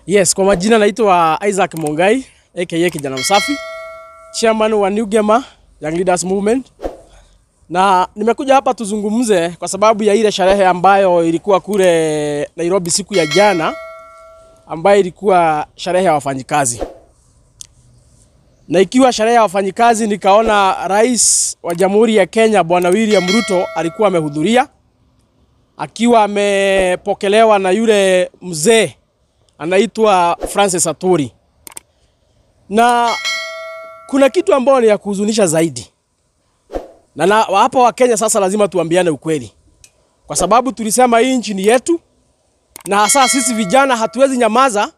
Yes, kwa majina naitwa Isaac Mongai aka Kijana Msafi, chairman wa New Gema Young Leaders Movement. Na nimekuja hapa tuzungumze kwa sababu ya ile sherehe ambayo ilikuwa kule Nairobi siku ya jana, ambayo ilikuwa sherehe ya wafanyikazi. Na ikiwa sherehe ya wafanyikazi, nikaona Rais wa Jamhuri ya Kenya Bwana William Ruto alikuwa amehudhuria akiwa amepokelewa na yule mzee anaitwa Francis Atwoli. Na kuna kitu ambayo ni ya kuhuzunisha zaidi. Na hapa wa Kenya sasa lazima tuambiane ukweli. Kwa sababu tulisema hii nchi ni yetu, na hasa sisi vijana hatuwezi nyamaza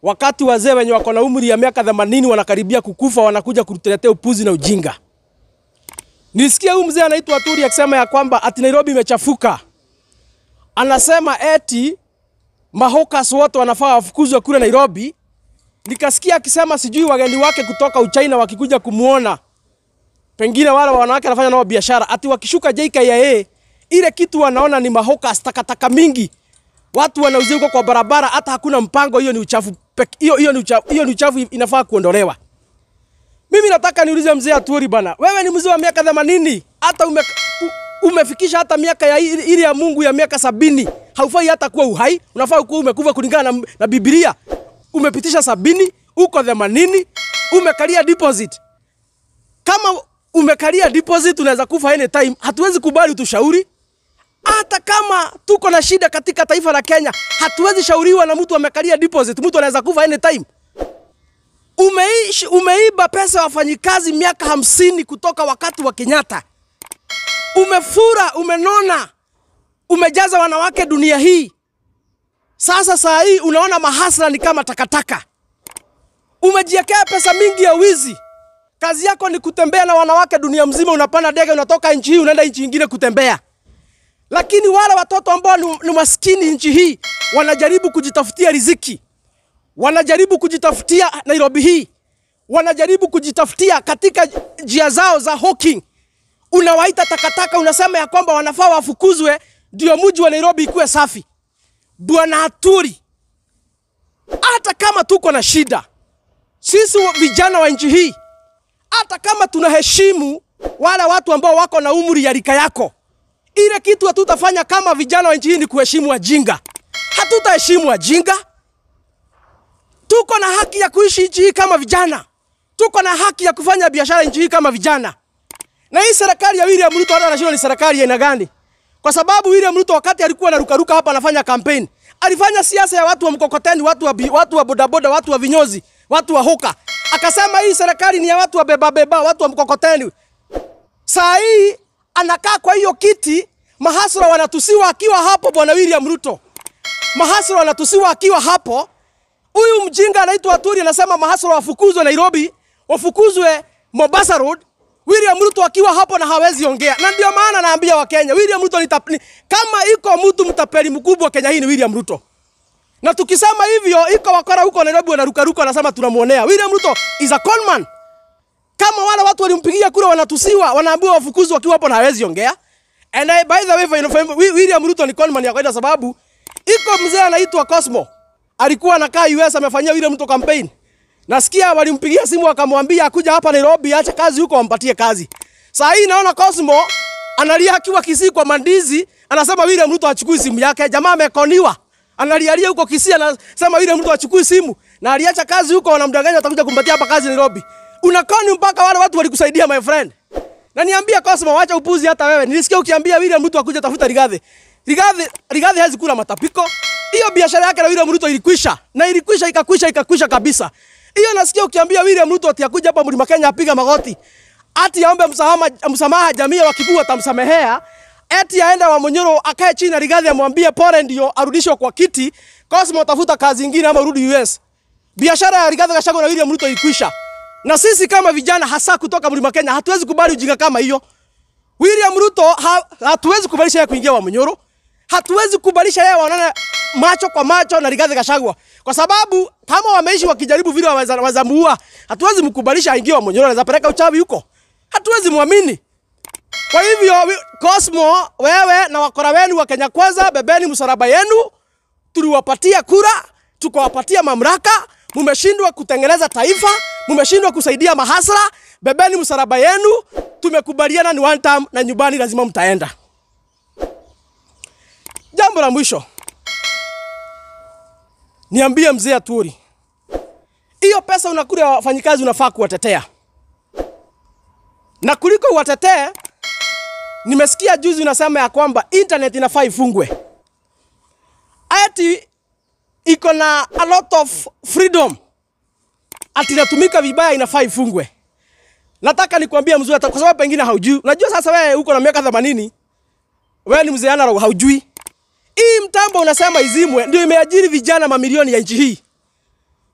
wakati wazee wenye wako na umri ya miaka 80 wanakaribia kukufa wanakuja kutuletea upuzi na ujinga. Nilisikia huyu mzee anaitwa Atwoli akisema ya kwamba ati Nairobi imechafuka. Anasema eti mahokas wote wanafaa wafukuzwe kule Nairobi. Nikasikia akisema sijui wageni wake kutoka Uchina wakikuja kumuona, pengine wale wanawake wanafanya nao biashara, ati wakishuka JKIA ile kitu wanaona ni mahokas, takataka mingi, watu wanauzia huko kwa barabara, hata hakuna mpango. Hiyo ni uchafu, hiyo ni uchafu, hiyo ni uchafu inafaa kuondolewa. Mimi nataka niulize mzee Atwoli bana, wewe ni mzee wa miaka 80, hata umefikisha hata miaka ya ile ya Mungu ya miaka 70, haufai hata kuwa uhai, unafaa kuwa umekufa kulingana na Biblia. Umepitisha 70, uko 80, umekalia deposit. Kama umekalia deposit unaweza kufa anytime. Hatuwezi kubali utushauri. Hata kama tuko na shida katika taifa la Kenya, hatuwezi shauriwa na mtu amekalia deposit. Mtu anaweza kufa anytime. Umeiba pesa wafanyikazi miaka 50 kutoka wakati wa Kenyatta. Umefura, umenona, umejaza wanawake dunia hii. Sasa saa hii unaona mahasla ni kama takataka. Umejiekea pesa mingi ya wizi. Kazi yako ni kutembea na wanawake dunia mzima, unapanda ndege, unatoka nchi hii unaenda nchi nyingine kutembea. Lakini wale watoto ambao ni maskini nchi hii wanajaribu kujitafutia riziki. Wanajaribu kujitafutia Nairobi hii. Wanajaribu kujitafutia katika njia zao za hawking. Unawaita takataka, unasema ya kwamba wanafaa wafukuzwe ndio mji wa Nairobi ikuwe safi. Bwana Atwoli, hata kama tuko na shida sisi vijana wa nchi hii, hata kama tunaheshimu wale watu ambao wako na umri ya rika yako, ile kitu hatutafanya kama vijana wa nchi hii ni kuheshimu wajinga. Hatutaheshimu wajinga. Tuko na haki ya kuishi nchi hii kama vijana. Tuko na haki ya kufanya biashara nchi hii kama vijana. Na hii serikali ya William Ruto hata anashindwa ni serikali ya aina gani? Kwa sababu William Ruto wakati alikuwa anarukaruka hapa anafanya campaign, alifanya siasa ya watu wa mkokoteni, watu wa bodaboda, watu wa vinyozi, watu wa hoka. Akasema hii serikali ni ya watu wa beba beba, watu wa mkokoteni. Saa hii anakaa kwa hiyo kiti, mahasra wanatusiwa akiwa hapo bwana William Ruto. Mahasra wanatusiwa akiwa hapo. Huyu mjinga anaitwa Atwoli anasema mahasra wafukuzwe Nairobi, wafukuzwe Mombasa Road. William Ruto akiwa hapo na hawezi ongea. Na ndio maana naambia Wakenya, William Ruto ni kama iko mtu mtapeli mkubwa Kenya hii ni William Ruto. Na tukisema hivyo iko wakora huko Nairobi wanarukaruka wanasema tunamuonea. William Ruto is a con man. Kama wale watu walimpigia kura wanatusiwa, wanaambiwa wafukuzwe wakiwa hapo na hawezi ongea. And I, by the way, William Ruto ni con man ya kawaida sababu iko mzee anaitwa Cosmo. Alikuwa anakaa US amefanyia William Ruto campaign. Nasikia walimpigia simu akamwambia akuja hapa Nairobi acha kazi huko wampatie kazi. Saa hii naona Cosmo analia akiwa Kisii kwa mandizi, anasema William Ruto achukui simu yake. Jamaa amekoniwa. Analialia huko Kisii anasema William Ruto achukui simu na aliacha kazi huko, wanamdanganya atakuja kumpatia hapa kazi Nairobi. Unakoni mpaka wale watu walikusaidia my friend. Na niambia Cosmo acha upuzi hata wewe. Nilisikia ukiambia William Ruto akuja tafuta Rigathi. Rigathi hazi kula matapiko. Hiyo biashara yake na William Ruto ilikwisha. Na ilikwisha ikakwisha ikakwisha kabisa. Hiyo nasikia ukiambia William Ruto ati akuja hapa Mlima Kenya apiga magoti, ati aombe msamaha jamii wa Kikuyu watamsamehea, eti aende wa Munyoro akae chini na Rigathi amwambie pole ndio arudishwe kwa kiti. Cosmo tafuta kazi nyingine ama urudi US. Biashara ya Rigathi Gachagua na William Ruto ilikwisha. Na sisi kama vijana hasa kutoka Mlima Kenya hatuwezi kubali ujinga kama hiyo. William Ruto hatuwezi kubalisha yeye kuingia wa Munyoro. Hatuwezi kubalisha yeye waonane macho kwa macho na Rigathi Gachagua. Kwa sababu kama wameishi wakijaribu vile wazamuua, hatuwezi mkubalisha aingie wa Munyoro, anaweza peleka uchawi huko. Hatuwezi muamini. Kwa hivyo Cosmo, wewe na wakora wenu wa Kenya Kwanza, bebeni msalaba yenu. Tuliwapatia kura tukawapatia mamlaka, mumeshindwa kutengeneza taifa, mumeshindwa kusaidia mahasla, bebeni msalaba yenu, tumekubaliana ni one term na nyumbani lazima mtaenda. Jambo la mwisho, niambie mzee Atwoli, hiyo pesa unakula wafanyikazi unafaa kuwatetea. Na kuliko uwatetee, nimesikia juzi unasema ya kwamba internet inafaa ifungwe. Ati iko na a lot of freedom, ati inatumika vibaya, inafaa ifungwe. Nataka nikwambie mzee, kwa sababu pengine haujui. Unajua sasa wewe uko na miaka 80, wewe ni mzee analog, haujui. Hii mtambo unasema izimwe ndio imeajiri vijana mamilioni ya nchi hii.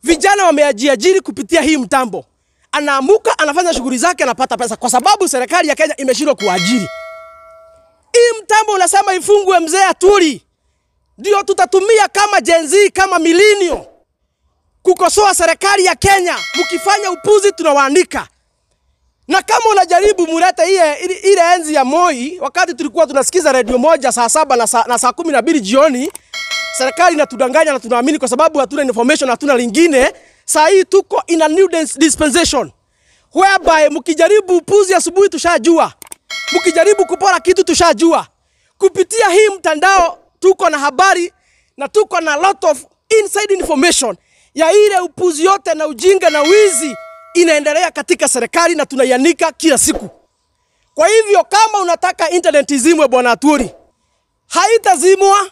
Vijana wamejiajiri kupitia hii mtambo. Anaamuka, anafanya shughuli zake, anapata pesa kwa sababu serikali ya Kenya imeshindwa kuajiri. Hii mtambo unasema ifungwe, mzee Atwoli, ndio tutatumia kama Gen Z, kama millennial kukosoa serikali ya Kenya. Mkifanya upuzi tunawaandika. Na kama unajaribu mulete ile enzi ya Moi, wakati tulikuwa tunasikiza redio moja saa 7 na saa 12 jioni, serikali inatudanganya na tunaamini kwa sababu hatuna information, hatuna lingine. Saa hii tuko in a new dispensation whereby mkijaribu upuzi asubuhi tushajua, mkijaribu kupora kitu tushajua. Kupitia hii mtandao tuko na habari na tuko na lot of inside information ya ile upuzi yote na ujinga na wizi inaendelea katika serikali na tunaianika kila siku. Kwa hivyo kama unataka internet izimwe, bwana Atwoli, haitazimwa.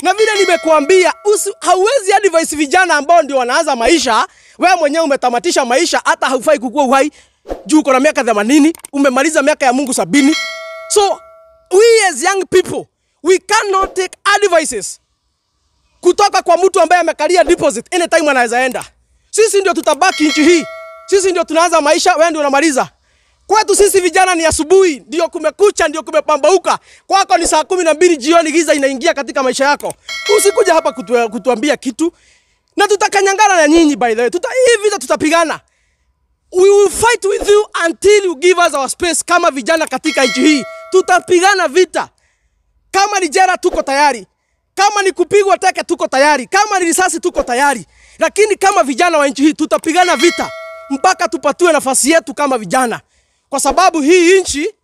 Na vile nimekuambia, hauwezi advise vijana ambao ndio wanaanza maisha. Wewe mwenyewe umetamatisha maisha, hata haufai kukua uhai juu uko na miaka 80, umemaliza miaka ya Mungu 70. So we as young people, we cannot take advices kutoka kwa mtu ambaye amekalia deposit, anytime anaweza enda. Sisi ndio tutabaki nchi hii. Sisi ndio tunaanza maisha, wewe ndio unamaliza. Kwetu sisi vijana ni asubuhi, ndio kumekucha, ndio kumepambauka. Kwako ni saa 12 jioni, giza inaingia katika maisha yako. Usikuja hapa kutuambia kitu. Na tutakanyangana na nyinyi, by the way. Hii vita tutapigana. We will fight with you until you give us our space kama vijana katika nchi hii. Tutapigana vita. Kama ni jela tuko tayari. Kama ni kupigwa teke tuko tayari. Kama ni risasi tuko tayari. Lakini kama vijana wa nchi hii tutapigana vita mpaka tupatiwe nafasi yetu kama vijana. Kwa sababu hii nchi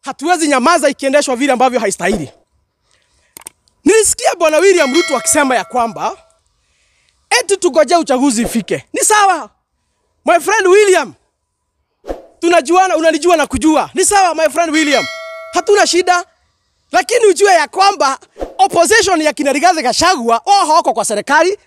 hatuwezi nyamaza ikiendeshwa vile ambavyo haistahili. Nilisikia bwana William Ruto akisema ya kwamba eti tugoje uchaguzi ifike. Ni sawa. My friend William, tunajuana, unanijua na kujua. Ni sawa my friend William. Hatuna shida. Lakini ujue ya kwamba opposition ya kina Rigathi Gachagua wao hawako kwa serikali.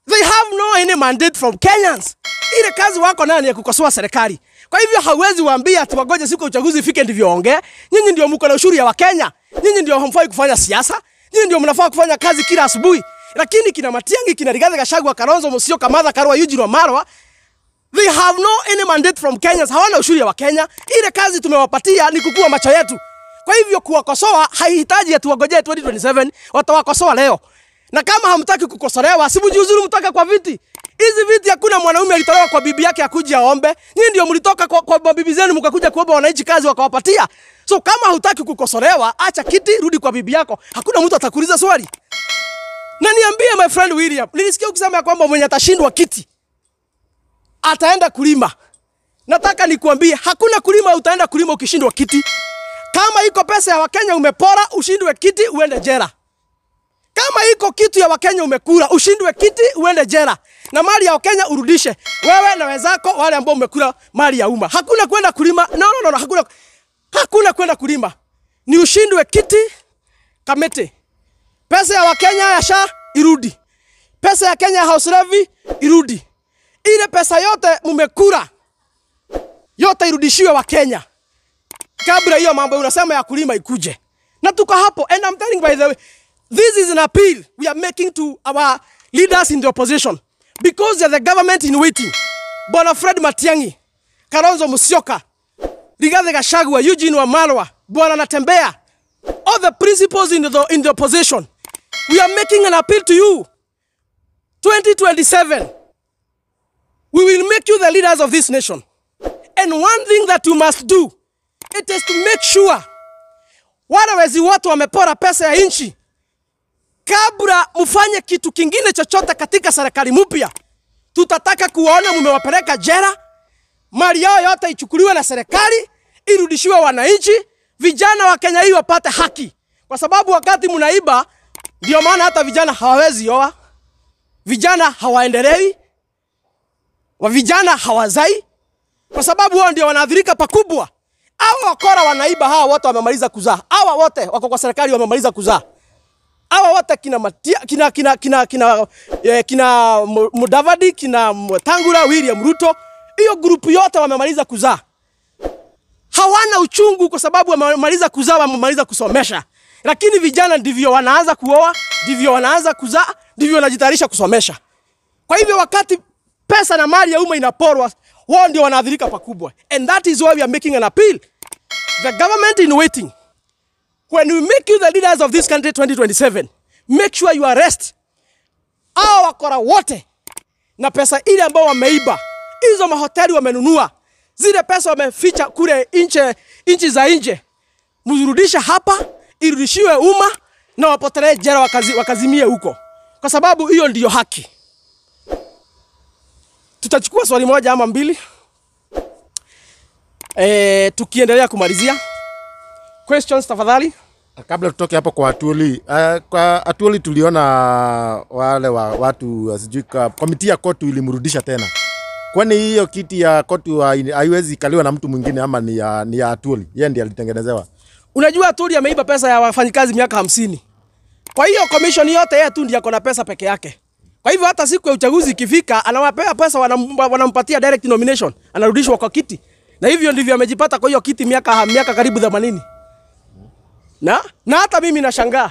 They have no any mandate from Kenyans. Ile kazi wako nayo ni ya kukosoa serikali. Kwa hivyo hauwezi waambia ati wagoje siku uchaguzi ifike ndivyo ongee. Nyinyi ndio mko na ushuru ya Wakenya. Nyinyi ndio hamfai kufanya siasa. Nyinyi ndio mnafaa kufanya kazi kila asubuhi. Lakini kina Matiang'i, kina Rigathi Gachagua, Kalonzo Musyoka, Martha Karua, Eugene Wamalwa, they have no any mandate from Kenyans. Hawana ushuru ya Wakenya. Ile kazi tumewapatia ni kukua macho yetu. Kwa hivyo kuwakosoa haihitaji ati wagoje 2027, watawakosoa leo. Na kama hamtaki kukosolewa, si mjiuzuru mtoke kwa viti. Hizi viti hakuna mwanaume alitolewa kwa bibi yake akuja aombe. Nyinyi ndio mlitoka kwa bibi zenu mkakuja kuomba wananchi kazi wakawapatia. So kama hutaki kukosolewa, acha kiti, rudi kwa bibi yako. Hakuna mtu atakuuliza swali. Na niambie my friend William, nilisikia ukisema kwamba mwenye atashindwa kiti ataenda kulima. Nataka nikuambie hakuna kulima, utaenda kulima ukishindwa kiti. Kama iko pesa ya Wakenya umepora, ushindwe kiti uende jela. Kama iko kitu ya Wakenya umekula, ushindwe kiti uende jela. Na mali ya Wakenya urudishe. Wewe na wenzako wale ambao umekula mali ya umma. Hakuna kwenda kulima. No, no, no, hakuna. Hakuna kwenda kulima. Ni ushindwe kiti Kamete. Pesa ya Wakenya ya SHA irudi. Pesa ya Kenya House Levy irudi. Ile pesa yote mumekula yote irudishiwe Wakenya. Kabla hiyo mambo unasema ya kulima ikuje. Na tuko hapo, and I'm telling by the way, this is an appeal we are making to our leaders in the opposition, because they are the government in waiting. Bwana Fred Matiang'i, Kalonzo Musyoka, Rigathi Gachagua, Eugene Wamalwa, Bwana Natembeya, all the principals in the opposition, we are making an appeal to you. 2027, we will make you the leaders of this nation. And one thing that you must do, it is to make sure wale wezi watu wamepora pesa ya nchi, Kabla mfanye kitu kingine chochote katika serikali mpya, tutataka kuona mmewapeleka jela, mali yao yote ichukuliwe na serikali, irudishiwe wananchi, vijana wa Kenya hii wapate haki. Kwa sababu wakati mnaiba, ndio maana hata vijana hawawezi oa, vijana hawaendelei, wa vijana hawazai, kwa sababu wao ndio wanaathirika pakubwa. Hawa wakora wanaiba, hawa wote wamemaliza kuzaa. Hawa wote wako kwa serikali wamemaliza kuzaa. Hawa wote kina Matia, kina kina kina kina kina Mudavadi, kina Wetangula, William Ruto, hiyo grupu yote wamemaliza kuzaa. Hawana uchungu kwa sababu wamemaliza kuzaa, wamemaliza kusomesha. Lakini vijana ndivyo wanaanza kuoa, ndivyo wanaanza kuzaa, ndivyo wanajitayarisha kusomesha. Kwa hivyo wakati pesa na mali ya umma inaporwa, wao ndio wanaathirika pakubwa. And that is why we are making an appeal. The government in waiting, when we make you the leaders of this country 2027, make sure you arrest hao wakora wote na pesa ile ambao wameiba, hizo mahoteli wamenunua, zile pesa wameficha kule nje, nchi za nje, mzurudishe hapa, irudishiwe umma na wapotelee jela, wakazimie huko, kwa sababu hiyo ndiyo haki. Tutachukua swali moja ama mbili, tukiendelea kumalizia. Questions tafadhali. Kabla tutoke hapo kwa Atwoli, kwa Atwoli tuliona wale wa watu sijui committee ya COTU ilimrudisha tena. Kwani hiyo kiti ya COTU haiwezi kaliwa na mtu mwingine ama ni ya Atwoli? Yeye ndiye alitengenezewa. Unajua Atwoli ameiba pesa ya wafanyikazi miaka 50. Kwa hiyo commission yote yeye tu ndiye ako na pesa peke yake. Kwa hivyo hata siku ya uchaguzi ikifika, anawapea pesa, wanampatia direct nomination, anarudishwa kwa kiti. Na hivyo ndivyo amejipata kwa hiyo kiti miaka karibu 80. Na hata mimi nashangaa.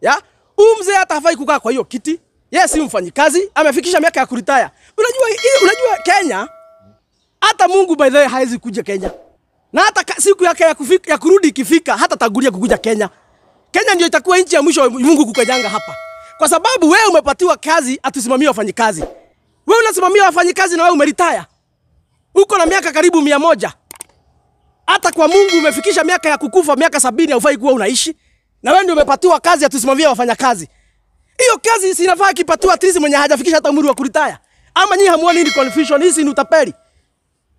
Ya? Huyu mzee hata hafai kukaa kwa hiyo kiti. Yeye si mfanyikazi, amefikisha miaka ya kuretire. Unajua Kenya, hata Mungu by the way hawezi kuja Kenya. Na hata siku yake ya kurudi ikifika, hata tangulia kukuja Kenya. Kenya ndio itakuwa nchi ya mwisho Mungu kukanyanga hapa. Kwa sababu wewe umepatiwa kazi atusimamie wafanyikazi. Wewe unasimamia wafanyikazi na wewe umeretire. Uko na miaka karibu 100. Hata kwa Mungu umefikisha miaka ya kukufa, miaka 70 haufai kuwa unaishi. Na wewe ndio umepatiwa kazi ya tusimamie wafanyakazi. Hiyo kazi si inafaa kipatiwa at least mwenye hajafikisha hata umri wa kuretire. Ama nyinyi hamuoni ni confusion, hii si ni utapeli?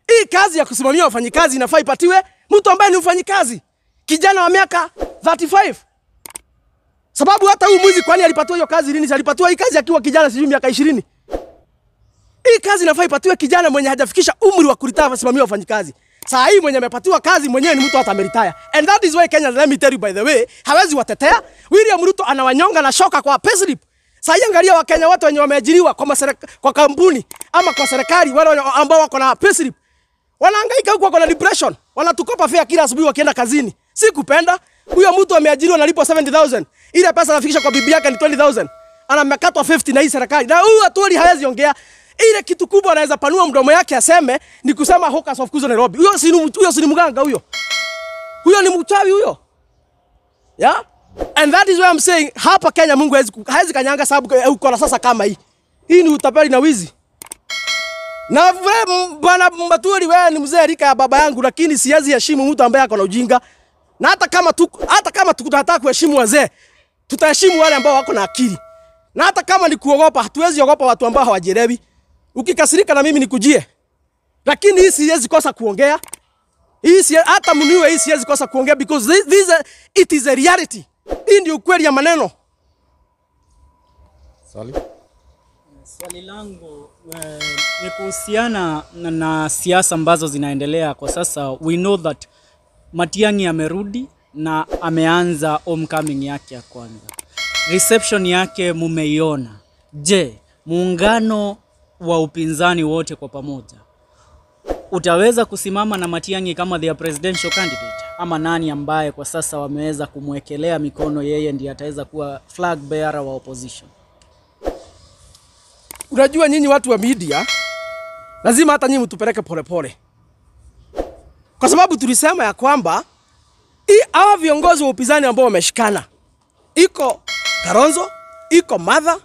Hii kazi ya kusimamia wafanyikazi inafaa ipatiwe mtu ambaye ni mfanyikazi, kijana wa miaka 35. Sababu hata huyu mwizi kwani alipatiwa hiyo kazi lini? Alipatiwa hii kazi akiwa kijana, sijui miaka 20. Hii kazi inafaa ipatiwe kijana mwenye hajafikisha umri wa kuretire asimamie wafanyikazi. Saa hii mwenye amepatiwa kazi mwenyewe ni mtu hata ameretire. And that is why Kenya, let me tell you by the way, hawezi watetea. William Ruto anawanyonga na shoka kwa payslip. Saa hii angalia Wakenya wote wenye wameajiriwa kwa kampuni ama kwa serikali, wale ambao wako na payslip. Wanahangaika huko, wako na depression. Wanatukopa fare kila asubuhi wakienda kazini. Si kupenda. Huyo mtu ameajiriwa analipwa 70,000. Ile pesa anafikisha kwa bibi yake ni 20,000. Anamekatwa 50 na hii serikali. Na huyu Atwoli hawezi ongea. Ile kitu kubwa anaweza panua mdomo yake aseme ni kusema hawkers wafukuzwe Nairobi. Huyo si mganga huyo. Huyo ni mchawi huyo. Yeah? And that is why I'm saying hapa Kenya Mungu hawezi kanyanga sababu uko na sasa kama hii. Hii ni utapeli na wizi. Na wewe bwana Atwoli, wewe ni mzee rika ya baba yangu, lakini siwezi heshimu mtu ambaye ako na ujinga. Na hata kama tunataka kuheshimu wazee, tutaheshimu wale ambao wako na akili. Na hata kama ni kuogopa, hatuwezi ogopa watu ambao hawajielewi. Ukikasirika na mimi nikujie. Lakini hii siwezi kosa kuongea. Hii si, hata mniwe, hii siwezi kosa kuongea because it is a reality. Hii ndio ukweli ya maneno. Swali? Swali langu ni kuhusiana na siasa ambazo zinaendelea kwa sasa. We know that Matiang'i amerudi na ameanza homecoming yake ya kwanza. Reception yake mumeiona. Je, muungano wa upinzani wote kwa pamoja utaweza kusimama na Matiang'i kama their presidential candidate, ama nani ambaye kwa sasa wameweza kumwekelea mikono yeye ndiye ataweza kuwa flag bearer wa opposition? Unajua nyinyi watu wa media lazima hata nyinyi mtupeleke polepole, kwa sababu tulisema ya kwamba hawa viongozi wa upinzani ambao wameshikana, iko Kalonzo, iko Martha,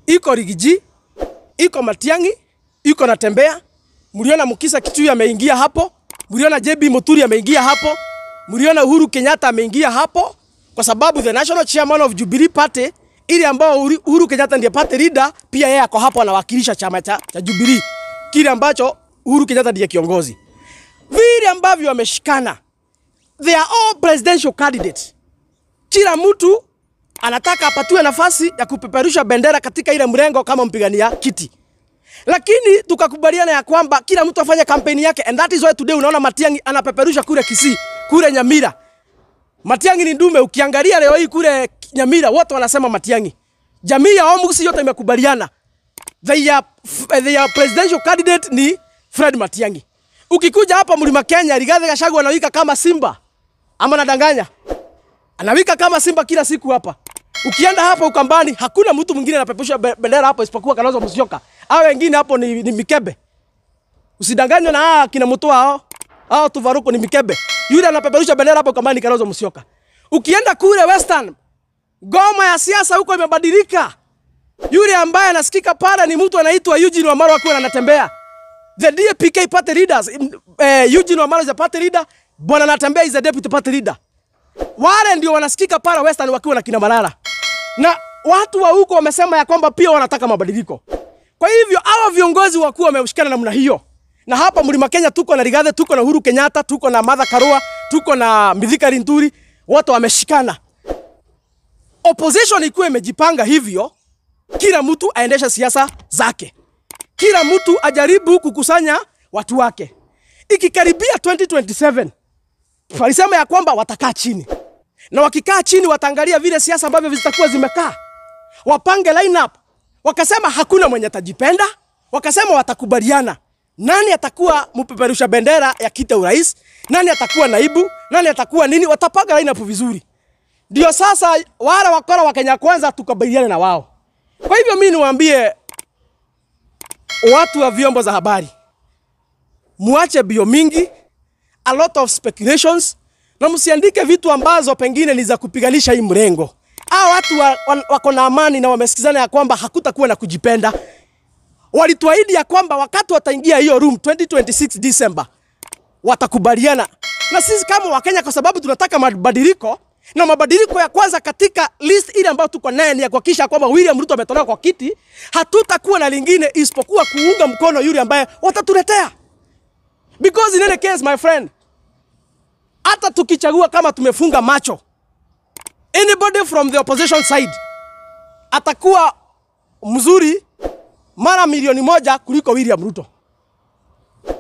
iko Riggy G, iko Matiang'i, iko Natembeya. Mliona Mukhisa Kituyi ameingia hapo, mliona JB Muturi ameingia hapo, mliona Uhuru Kenyatta ameingia hapo, kwa sababu the national chairman of Jubilee Party Ile ambao Uhuru Kenyatta ndiye party leader, pia yeye ako hapo anawakilisha chama cha Jubilee, kile ambacho Uhuru Kenyatta ndiye kiongozi. Vile ambavyo wameshikana, they are all presidential candidates. Kila mtu anataka apatiwe nafasi ya kupeperusha bendera katika ile mrengo kama mpigania kiti. Lakini tukakubaliana ya kwamba kila mtu afanye kampeni yake, and that is why today unaona Matiang'i anapeperusha kule Kisii, kule Nyamira. Matiang'i ni ndume, ukiangalia leo hii kule Nyamira wote wanasema Matiang'i. Jamii ya Omusi yote imekubaliana. Their presidential candidate ni Fred Matiang'i. Ukikuja hapa Mlima Kenya, Rigathi Gachagua anawika kama simba. Ama nadanganya? Anawika kama simba kila siku hapa. Ukienda hapa Ukambani hakuna mtu mwingine anapepusha bendera hapo isipokuwa Kalonzo Musyoka. Hao wengine hapo ni mikebe. Usidanganywe na kina Mutua hao. Hao tuvaruko ni mikebe. Yule anapeperusha bendera hapo Ukambani Kalonzo Musyoka. Ukienda kule Western, goma ya siasa huko imebadilika. Yule ambaye anasikika pale ni mtu anaitwa Eugene Wamalwa akiwa anatembea. The DAPK party leaders, Eugene Wamalwa is a party leader, Bwana Natembeya is a deputy party leader. Wale ndio wanasikika pale Western wakiwa na kina Malala. Na watu wa huko wamesema ya kwamba pia wanataka mabadiliko. Kwa hivyo hawa viongozi wakuu wameshikana namna hiyo. Na hapa Mlima Kenya tuko na Rigathi, tuko na Uhuru Kenyatta, tuko na Martha Karua, tuko na Mithika Linturi, wote wameshikana. Opposition ikuwe imejipanga hivyo, kila mtu aendeshe siasa zake. Kila mtu ajaribu kukusanya watu wake. Ikikaribia 2027, walisema ya kwamba watakaa chini. Na wakikaa chini wataangalia vile siasa ambavyo zitakuwa zimekaa. Wapange lineup. Wakasema hakuna mwenye atajipenda, wakasema watakubaliana. Nani atakuwa mpeperusha bendera ya kiti urais? Nani atakuwa naibu? Nani atakuwa nini? Watapanga lineup vizuri. Ndio sasa wale wakora wa Kenya Kwanza tukubaliane na wao. Kwa hivyo mimi niwaambie watu wa vyombo za habari, muache bio mingi, a lot of speculations, na msiandike vitu ambazo pengine ni za kupiganisha hii mrengo. Hao watu wako na amani na wamesikizana ya kwamba hakutakuwa na kujipenda. Walituahidi ya kwamba wakati wataingia hiyo room 2026 December watakubaliana. Na sisi kama Wakenya, kwa sababu tunataka mabadiliko, na mabadiliko ya kwanza katika list ile ambayo tuko naye ni ya kuhakikisha kwamba William Ruto ametolewa kwa kiti, hatutakuwa na lingine isipokuwa kuunga mkono yule ambaye watatuletea. Because in any case, my friend, hata tukichagua kama tumefunga macho, anybody from the opposition side atakuwa mzuri mara 1,000,000 kuliko William Ruto.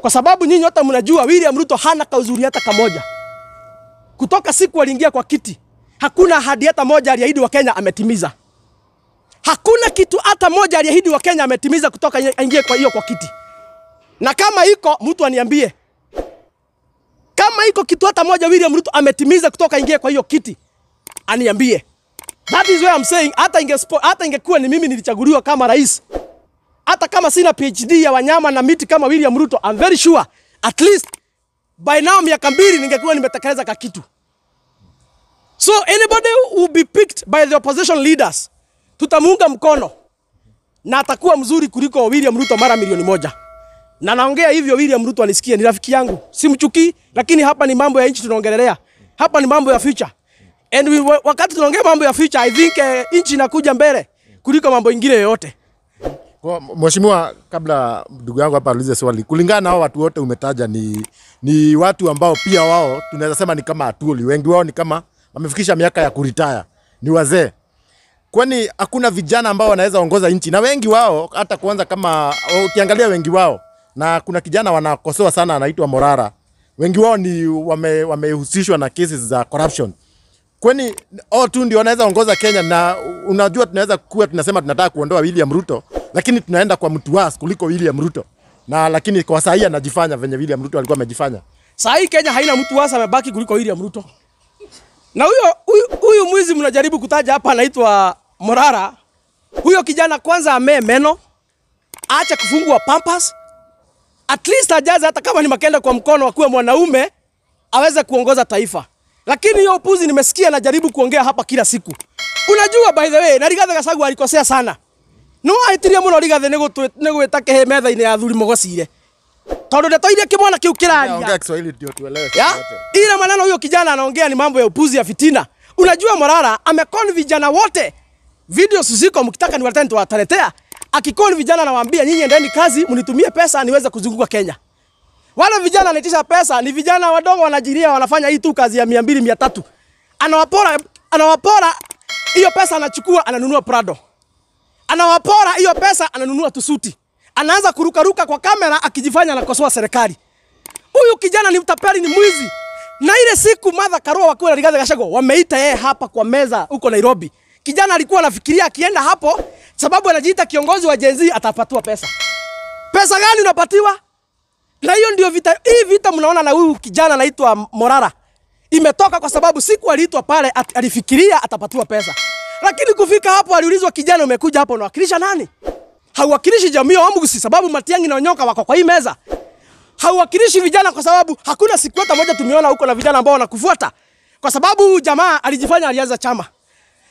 Kwa sababu nyinyi wote mnajua William Ruto hana kauzuri hata kamoja. Kutoka siku aliingia kwa kiti, hakuna ahadi hata moja aliahidi wa Kenya ametimiza. Hakuna kitu hata moja aliahidi wa Kenya ametimiza kutoka aingie kwa hiyo kwa kiti. Na kama iko mtu aniambie, kama iko kitu hata moja William Ruto ametimiza kutoka aingie kwa hiyo kiti, aniambie. That is why I'm saying hata ingekuwa ni mimi nilichaguliwa kama rais, hata kama sina PhD ya wanyama na miti kama William Ruto, I'm very sure at least by now miaka 2 ningekuwa nimetekeleza ka kitu. So anybody who will be picked by the opposition leaders, tutamuunga mkono na atakuwa mzuri kuliko William Ruto mara 1,000,000. Na naongea hivyo William Ruto anisikie, ni rafiki yangu, simchukii, lakini hapa ni mambo ya nchi tunaongelea. Hapa ni mambo ya future. And wakati tunaongea mambo ya future, I think nchi inakuja mbele kuliko mambo mengine yoyote. Kwa mheshimiwa, kabla ndugu yangu hapa aulize swali, kulingana na hao watu wote umetaja ni watu ambao pia wao tunaweza sema ni kama Atwoli, wengi wao ni kama wamefikisha miaka ya kuretire, ni wazee. Kwani hakuna vijana ambao wanaweza ongoza nchi? Na wengi wao hata kwanza kama ukiangalia wengi wao, na kuna kijana wanakosoa sana anaitwa Morara, wengi wao ni wamehusishwa na cases za corruption. Kwani hao tu ndio wanaweza ongoza Kenya? Na unajua tunaweza kuwa tunasema tunataka kuondoa William Ruto, lakini tunaenda kwa mtu wasi kuliko William Ruto. Na lakini kwa saa hii anajifanya venye William Ruto alikuwa amejifanya. Saa hii Kenya haina mtu wasi amebaki kuliko William Ruto. Na huyu mwizi mnajaribu kutaja hapa anaitwa Morara. Huyo kijana kwanza amee meno, aache kufungua pampers, at least ajaze hata kama ni makenda kwa mkono, akuwe mwanaume aweze kuongoza taifa. Lakini hiyo upuzi nimesikia najaribu kuongea hapa kila siku. Unajua, by the way, na Rigathi Gachagua alikosea sana. No aitirie muno Rigathi ni gwita kihe metha-ini ya athuri mugocire. Tondu ndeto iria kimwana kiu kiraria. Ongea Kiswahili ndio tuelewe. Ile maneno huyo kijana anaongea ni mambo ya upuzi ya fitina. Unajua Morara amekon vijana wote Videos ziko, mkitaka niwaletee nitawaletea. Akicall vijana anawaambia nyinyi endeni kazi, mnitumie pesa niweze kuzunguka Kenya. Wale vijana anaitisha pesa ni vijana wadogo wanajiria, wanafanya hii tu kazi ya 200 300. Anawapora hiyo pesa, anachukua ananunua Prado. Anawapora hiyo pesa ananunua tusuti. Anaanza kurukaruka kwa kamera akijifanya anakosoa serikali. Huyu kijana ni mtapeli, ni mwizi. Na ile siku Martha Karua wakiwa na Rigathi Gachagua wameita yeye hapa kwa meza huko Nairobi. Kijana alikuwa anafikiria akienda hapo, sababu anajiita kiongozi wa Gen Z, atapatiwa pesa. Pesa gani unapatiwa? Na hiyo ndio vita. Hii vita mnaona na huyu kijana anaitwa Morara imetoka kwa sababu siku aliitwa pale alifikiria atapatiwa pesa. Lakini kufika hapo aliulizwa, kijana umekuja hapo unawakilisha nani? Hauwakilishi jamii ya Wamugusi sababu Matiang'i na Onyoka wako kwa hii meza. Hauwakilishi vijana kwa sababu hakuna siku hata moja tumeona huko na vijana ambao wanakufuata. Kwa sababu huyu jamaa alijifanya alianza chama.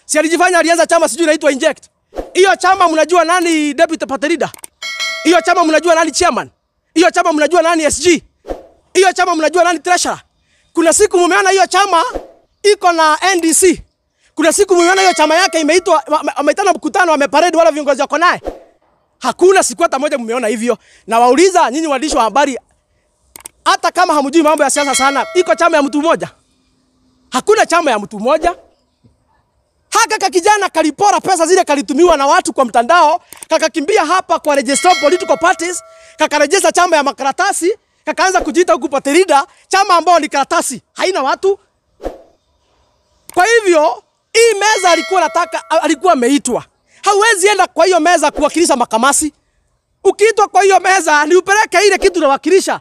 Si alijifanya alianza chama sijui inaitwa Inject. Hiyo chama mnajua nani deputy party leader? Hiyo chama mnajua nani chairman? Hiyo chama mnajua nani SG? Hiyo chama mnajua nani treasurer? Kuna siku mumeona hiyo chama iko na NDC. Kuna siku mumeona hiyo chama yake imeitwa, wameitana mkutano, wameparade wala viongozi wako naye. Hakuna siku hata moja mmeona hivyo. Na wauliza nyinyi waandishi wa habari, hata kama hamjui mambo ya siasa sana, iko chama ya mtu mmoja? Hakuna chama ya mtu mmoja. Haka kakijana kalipora pesa zile kalitumiwa na watu kwa mtandao, kakakimbia hapa kwa register political parties, kakarejesta chama ya makaratasi, kakaanza kujiita huku party leader, chama ambao ni karatasi, haina watu. Kwa hivyo, hii meza alikuwa anataka, alikuwa ameitwa. Hauwezi enda kwa hiyo meza kuwakilisha makamasi. Ukiitwa kwa hiyo meza ni upeleke ile kitu unawakilisha.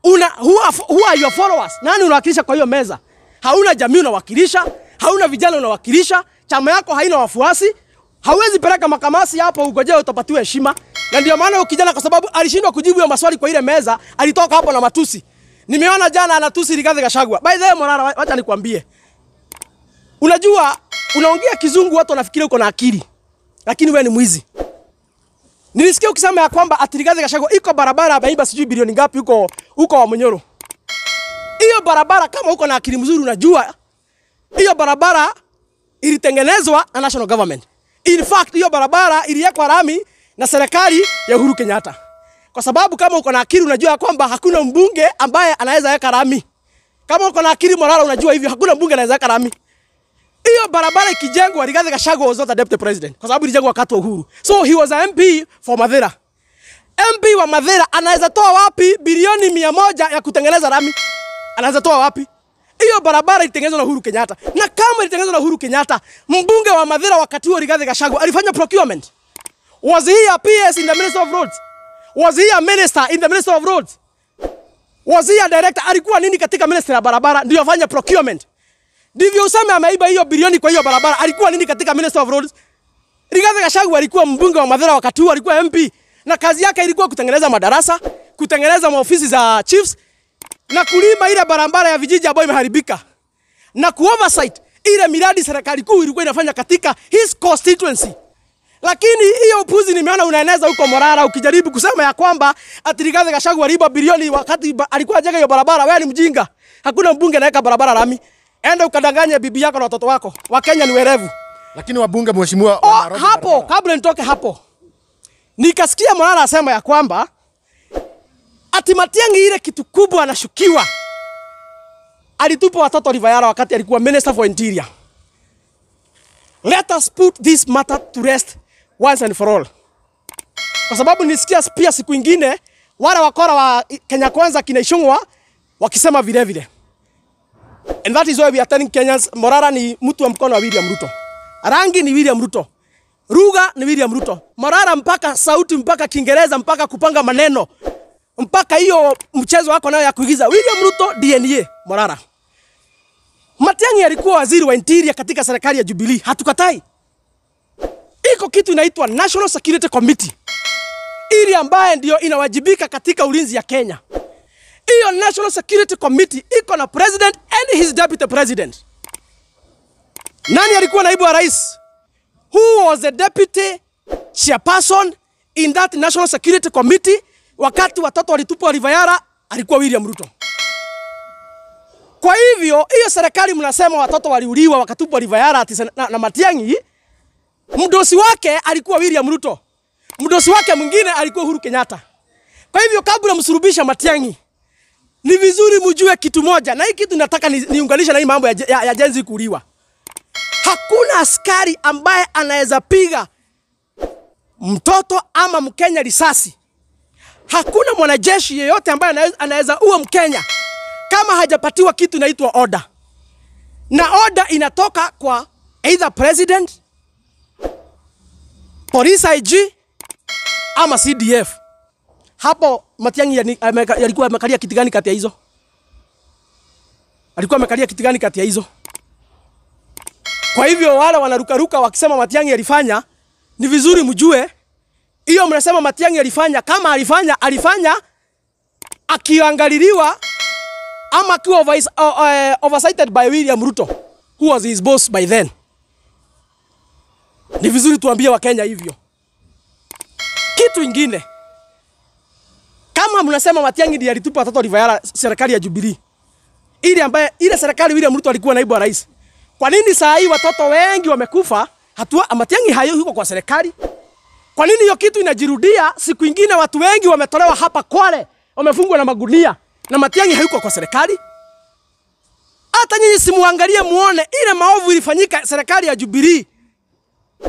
Who are your followers? Nani unawakilisha kwa hiyo meza? Hauna jamii unawakilisha, hauna vijana unawakilisha, chama yako haina wafuasi. Hauwezi peleka makamasi hapo ugojee utapatiwa heshima. Na ndio maana ukijana, kwa sababu alishindwa kujibu hiyo maswali kwa ile meza, alitoka hapo na matusi. Nimeona jana anatusi Rigathi Gachagua. By the way, Morara, wacha nikwambie. Unajua unaongea kizungu watu wanafikiria uko na akili, lakini wewe ni mwizi. Nilisikia ukisema ya kwamba ati Rigathi Gachagua iko barabara ameiba sijui bilioni ngapi huko huko wa Munyoro. Hiyo barabara kama uko na akili mzuri unajua hiyo barabara ilitengenezwa na national government. In fact hiyo barabara iliwekwa rami na serikali ya Uhuru Kenyatta. Kwa sababu kama uko na akili unajua kwamba hakuna mbunge ambaye anaweza weka rami. Kama uko na akili Morara unajua hivyo hakuna mbunge anaweza weka rami. Hiyo barabara ikijengwa, Rigathi Gachagua was not a deputy president kwa sababu ilijengwa wakati wa Uhuru. So he was a MP for Mathira. MP wa Mathira anaweza toa wapi bilioni 100 ya kutengeneza rami? Anaweza toa wapi? Hiyo barabara ilitengenezwa na Uhuru Kenyatta. Na kama ilitengenezwa na Uhuru Kenyatta, mbunge wa Mathira wakati huo Rigathi Gachagua alifanya procurement. Was he a PS in the Ministry of Roads? Was he a minister in the Ministry of Roads? Was he a director? Alikuwa nini katika ministry ya barabara ndio afanya procurement? Ndivyo useme ameiba hiyo bilioni kwa hiyo barabara. Alikuwa nini katika Ministry of Roads? Rigathi Gachagua alikuwa mbunge wa Mathira wakati huo, alikuwa MP. Na kazi yake ilikuwa kutengeneza madarasa, kutengeneza maofisi za chiefs, na kulima ile barabara ya vijiji ambayo imeharibika, na kuoversight ile miradi serikali kuu ilikuwa inafanya katika his constituency. Lakini hiyo upuzi nimeona unaeneza huko Morara, ukijaribu kusema ya kwamba ati Rigathi Gachagua aliiba bilioni wakati alikuwa ajenga hiyo barabara. Wewe ni mjinga. Hakuna mbunge anaweka barabara lami. Enda ukadanganye bibi yako na watoto wako. Wakenya ni werevu. Lakini wabunge mheshimiwa wa Nairobi hapo barabara. Kabla nitoke hapo, nikasikia Morara asema ya kwamba ati Matiang'i ile kitu kubwa anashukiwa alitupa watoto River Yala wakati alikuwa Minister for Interior. Let us put this matter to rest once and for all. Kwa sababu nisikia pia siku ingine wale wakora wa Kenya Kwanza kina Ichung'wa wakisema vile vile. And that is why we are telling Kenyans, Morara ni mtu wa mkono wa William Ruto. Rangi ni William Ruto. Lugha ni William Ruto. Morara mpaka sauti, mpaka Kiingereza, mpaka kupanga maneno, mpaka hiyo mchezo wako nayo ya kuigiza. William Ruto DNA Morara. Matiang'i alikuwa waziri wa interior katika serikali ya Jubilee. Hatukatai. Iko kitu inaitwa National Security Committee, ili ambaye ndio inawajibika katika ulinzi ya Kenya. Hiyo National Security Committee iko na president and his deputy president. Nani alikuwa naibu wa rais? Who was the deputy chairperson in that National Security Committee wakati watoto walitupwa River Yala? Alikuwa William Ruto. Kwa hivyo hiyo serikali mnasema watoto waliuliwa wakatupwa River Yala na Matiang'i, Mdosi wake alikuwa William Ruto. Mdosi wake mwingine alikuwa Uhuru Kenyatta. Kwa hivyo kabla msurubisha Matiang'i, ni vizuri mjue kitu moja, na hii kitu nataka niunganishe na hii mambo ya Gen Z kuuliwa. Hakuna askari ambaye anaweza piga mtoto ama Mkenya risasi. Hakuna mwanajeshi yeyote ambaye anaweza ua Mkenya kama hajapatiwa kitu inaitwa order. Na order inatoka kwa either president, police IG ama CDF. Hapo Matiang'i alikuwa amekalia kiti gani kati ya hizo? Alikuwa amekalia kiti gani kati ya hizo? Kwa hivyo wale wanarukaruka wakisema Matiang'i alifanya, ni vizuri mjue hiyo mnasema Matiang'i alifanya, kama alifanya, alifanya akiangaliliwa ama akiwa oversighted by William Ruto, who was his boss by then. Ni vizuri tuambie Wakenya hivyo. Kitu ingine, kama mnasema Matiang'i ndiye alitupa watoto River Yala serikali ya Jubilee, ile ambaye ile serikali William Ruto alikuwa naibu wa rais, kwa nini saa hii watoto wengi wamekufa? Hatua Matiang'i hayuko kwa serikali. Kwa nini hiyo kitu inajirudia? Siku ingine watu wengi wametolewa hapa Kwale, wamefungwa na magunia, na Matiang'i hayuko kwa serikali. Hata nyinyi simuangalie muone ile maovu ilifanyika serikali ya Jubilee,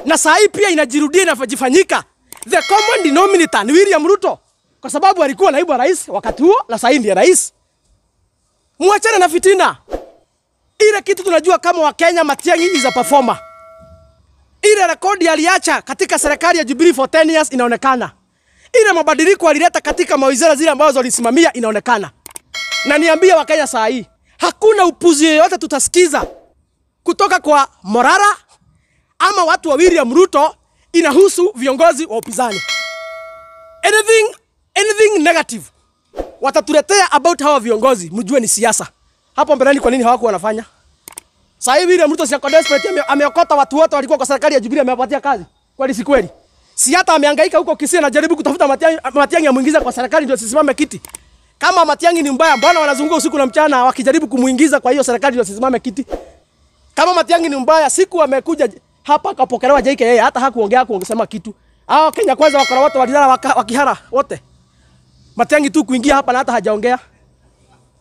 na saa hii pia inajirudia inafanyika. The common denominator ni William Ruto, kwa sababu alikuwa naibu wa rais wakati huo na saa hii ndiye rais. Muachane na fitina. Ile kitu tunajua kama Wakenya, Matiang'i is a performer. Ile rekodi aliacha katika serikali ya Jubilee for 10 years inaonekana. Ile mabadiliko alileta katika mawizara zile ambazo alisimamia inaonekana. Na niambie Wakenya saa hii, hakuna upuzi yoyote tutasikiza kutoka kwa Morara ama watu wa William Ruto inahusu viongozi wa upinzani. Anything negative watatuletea about hawa viongozi, mjue ni siasa. Hapo mbeleni kwa nini hawakuwa wanafanya? Sasa hivi William Ruto si ako desperate, ameokota watu wote walikuwa kwa serikali ya Jubilee, amewapatia kazi. Kweli si kweli? Si hata amehangaika huko Kisii anajaribu kutafuta Matiang'i amuingize kwa serikali ndio asisimame kiti. Kama Matiang'i ni mbaya, mbona wanazunguka usiku na mchana wakijaribu kumuingiza kwa hiyo serikali ndio asisimame kiti? Kama Matiang'i ni mbaya, siku amekuja hapa akapokelewa JKIA, hata hakuongea, hakusema kitu. Hao Kenya Kwanza wakora wote walilala wakihara wote. Matiang'i tu kuingia hapa na hata hajaongea.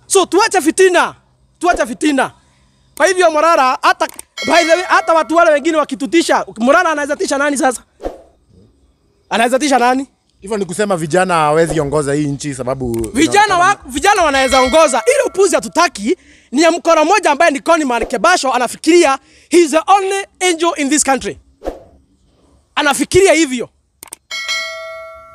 So tuache fitina. Tuache fitina. Kwa hivyo Morara, hata by the way, hata watu wale wengine wakitutisha, Morara anaweza tisha nani sasa? Anaweza tisha nani? Hivyo ni kusema vijana hawezi ongoza hii nchi sababu vijana wanaweza ongoza. Ile upuzi hatutaki ni ya mkono mmoja ambaye ni Conman Kebasho anafikiria he is the only angel in this country. Anafikiria hivyo.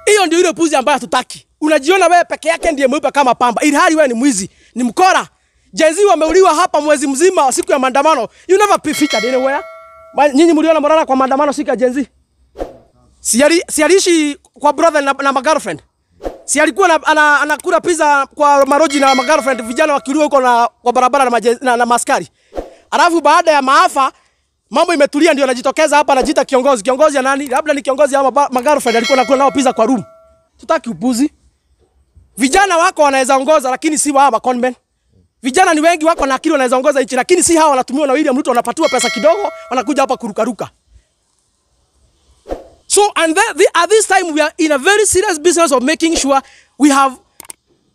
Hiyo ndio ile upuzi ambayo hatutaki. Unajiona wewe peke yake ndiye mweupe kama pamba, ilhali wewe ni mwizi, ni mkora. Gen Z wameuliwa hapa mwezi mzima siku ya maandamano. You never featured anywhere. Nyinyi mliona Morara kwa maandamano siku ya Gen Z? Si aliishi kwa brother na girlfriend. Si alikuwa anakula pizza kwa maroji na girlfriend, vijana wakiuliwa huko na kwa barabara na maskari. Alafu baada ya maafa mambo imetulia, ndio anajitokeza hapa anajiita kiongozi. Kiongozi ya nani? Labda ni kiongozi ama girlfriend alikuwa anakula nao pizza kwa room. Tutaki upuzi. Vijana wako wanaweza ongoza lakini si wao conmen. Vijana ni wengi wako na akili wanaweza ongoza nchi lakini si hawa wanatumiwa na William Ruto, wanapatiwa pesa kidogo wanakuja hapa kurukaruka. So and at this time we are in a very serious business of making sure we have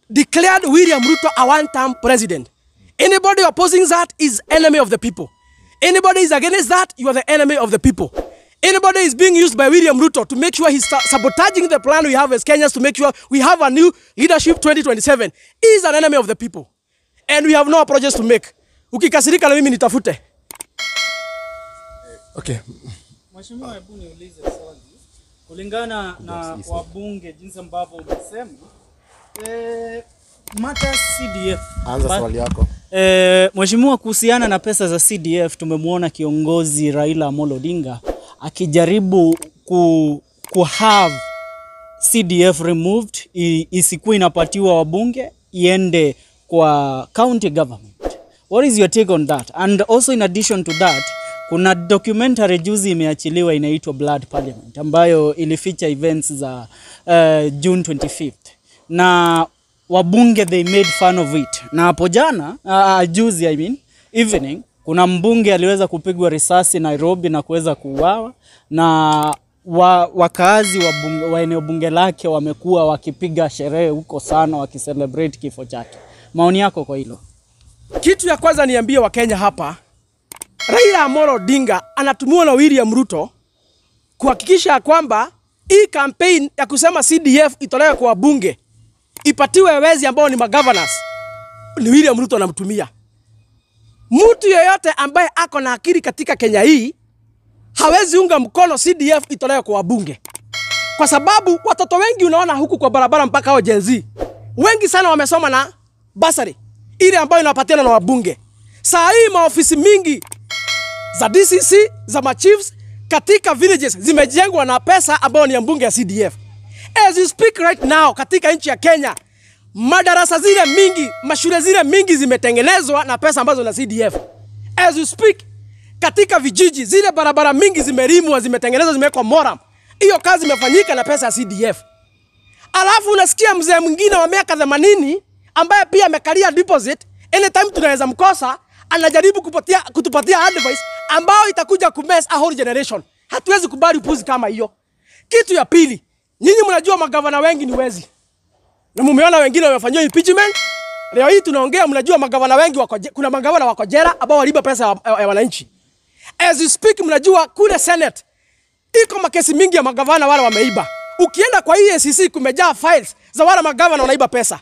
declared William Ruto a one-term president. Anybody opposing that is enemy of the people. Anybody is against that, you are the enemy of the people. Anybody is being used by William Ruto to make sure he's sabotaging the plan we have as Kenyans to make sure we have a new leadership 2027 is an enemy of the people. And we have no apologies to make. Ukikasirika na mimi nitafute. Okay. Mheshimiwa, hebu niulize swali. Kulingana na wabunge jinsi ambavyo umesema, matter CDF. Anza swali yako. Mheshimiwa, kuhusiana na pesa za CDF tumemwona kiongozi Raila Amolo Odinga akijaribu ku have CDF removed, isikuwe inapatiwa wabunge, iende kwa county government. What is your take on that? And also in addition to that, kuna documentary juzi imeachiliwa inaitwa Blood Parliament ambayo ilificha events za June 25th. Na wabunge they made fun of it. Na hapo jana, juzi I mean, evening, Kuna mbunge aliweza kupigwa risasi Nairobi na kuweza kuuawa, na wakaazi wa eneo bunge lake wamekuwa wakipiga sherehe huko sana wakicelebrate kifo chake. Maoni yako kwa hilo? Kitu ya kwanza niambie Wakenya hapa, Raila Amolo Odinga anatumiwa na William Ruto kuhakikisha kwamba hii campaign ya kusema CDF itolewe kwa bunge ipatiwe wezi ambao ni magovernors, ni William Ruto anamtumia. Mtu yeyote ambaye ako na akili katika Kenya hii hawezi unga mkono CDF itolewe kwa wabunge, kwa sababu watoto wengi unaona huku kwa barabara mpaka hao Gen Z wengi sana wamesoma na basari ile ambayo inapatiana na wabunge. Saa hii maofisi mingi za DCC za machiefs katika villages zimejengwa na pesa ambayo ni ya mbunge ya CDF. As you speak right now, katika nchi ya Kenya madarasa zile mingi, mashule zile mingi zimetengenezwa na pesa ambazo na CDF. As you speak, katika vijiji zile barabara mingi zimelimwa, zimetengenezwa, zimewekwa moram. Hiyo kazi imefanyika na pesa ya CDF. Alafu unasikia mzee mwingine wa miaka 80 ambaye pia amekalia deposit, anytime tunaweza mkosa, anajaribu kutupatia advice ambayo itakuja kumess a whole generation. Hatuwezi kubali upuzi kama hiyo. Kitu ya pili, nyinyi mnajua magavana wengi ni wezi. Na mumeona wengine wamefanyiwa impeachment. Leo hii tunaongea, mnajua magavana wengi wako, kuna magavana wako jela ambao waliiba pesa ya wananchi. As you speak, mnajua kule Senate iko makesi mingi ya magavana wale wameiba. Ukienda kwa EACC kumejaa files za wale magavana wanaiba pesa.